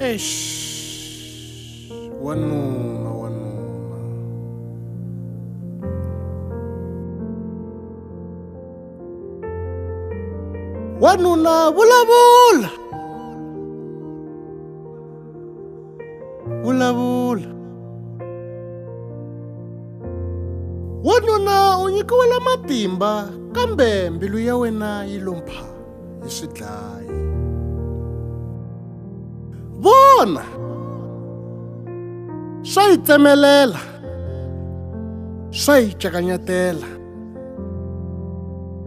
Eish, wanuna, wanuna. Wanuna, vulavula. Vulavula. Wanuna u nyikiwile matimba kambe mbilu ya wena yi lo mpha hi swidlayi. Vona, swa yi tsemelela, swa yi cakanyatela,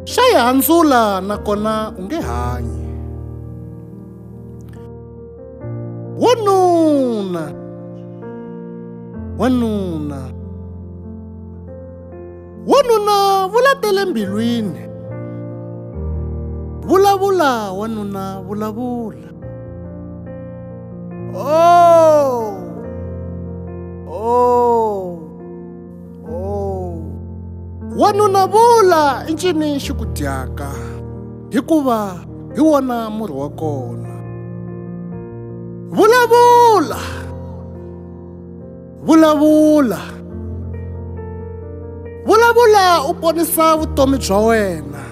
swa yi handzula nakona u nge hanyi. Wanuna, wanuna, wanuna vula tele mbilwini. Vulavula wanuna, vulavula. Oh, oh, oh. Wanuna vula i ncini xi ku dyaka, hikuva hi wona murhi wa kona. Vulavula, vulavula, vulavula u ponisa vutomi bya wena.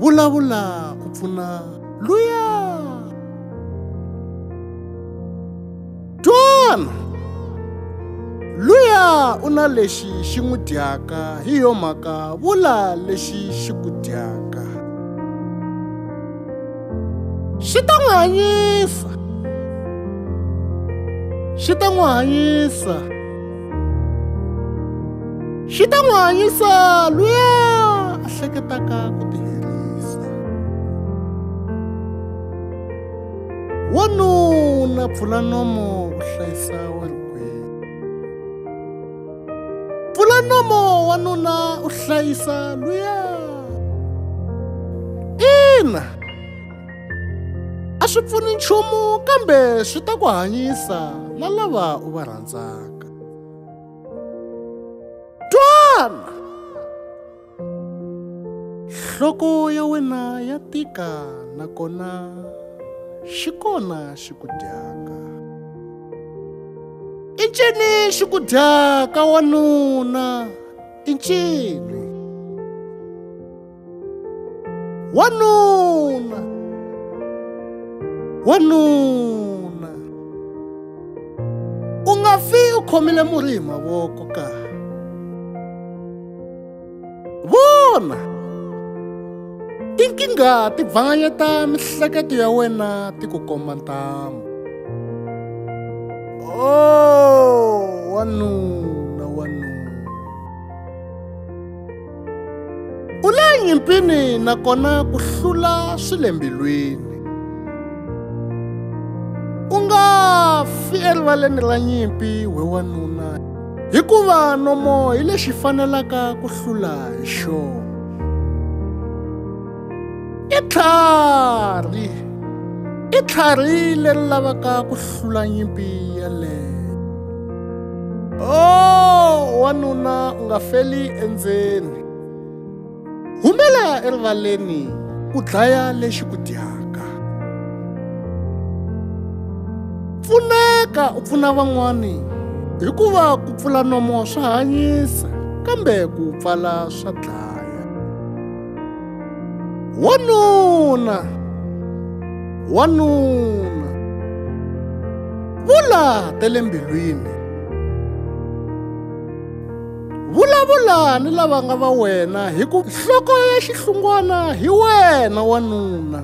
Vulavula u pfuna luya. Twana, luya u na lexi xi n'wi dyaka, hi yo mhaka vula lexi xi ku dyaka. Xi ta n'wi hanyisa, xi ta n'wi hanyisa, xi ta n'wi hanyisa luya a hleketaka ku tiherisa. Wanuna pfula nomo u hlayisa warikwenu. Pfula nomo wanuna u hlayisa luya. Ina, a swi pfuni nchumu kambe swi ta ku hanyisa na lava u va rhandzaka. Twana, nhloko ya wena ya tika nakona xi kona xi ku dyaka. I ncini xi ku dyaka wanuna? I ncini? Wanuna, wanuna, u nga fi u khomile murhi hi mavoko ka. Vona, tinkingha ti bvanyeta mihleketo ya wena ti ku komba ntamu. Oh, wanuna, wanuna, u le nyimpini nakona ku hlula swi le mbilwini. U nga fi erivaleni ra nyimpi we wanuna, hikuva nomo hi lexi fanelaka ku hlula hi xona. I tlhari, i tlhari leri lavaka ku hlula nyimpi yaleyo. Oh, wanuna u nga feli endzeni. Humela erivaleni ku dlaya lexi ku dyaka. Pfuneka u pfuna van'wani, hikuva ku pfula nomo swa hanyisa kambe ku pfala swa dlaya. Wanuna, wanuna, vula tele mbilwini. Vulavula ni lava nga va wena hi ku nhloko ya xihlungwana hi wena wanuna.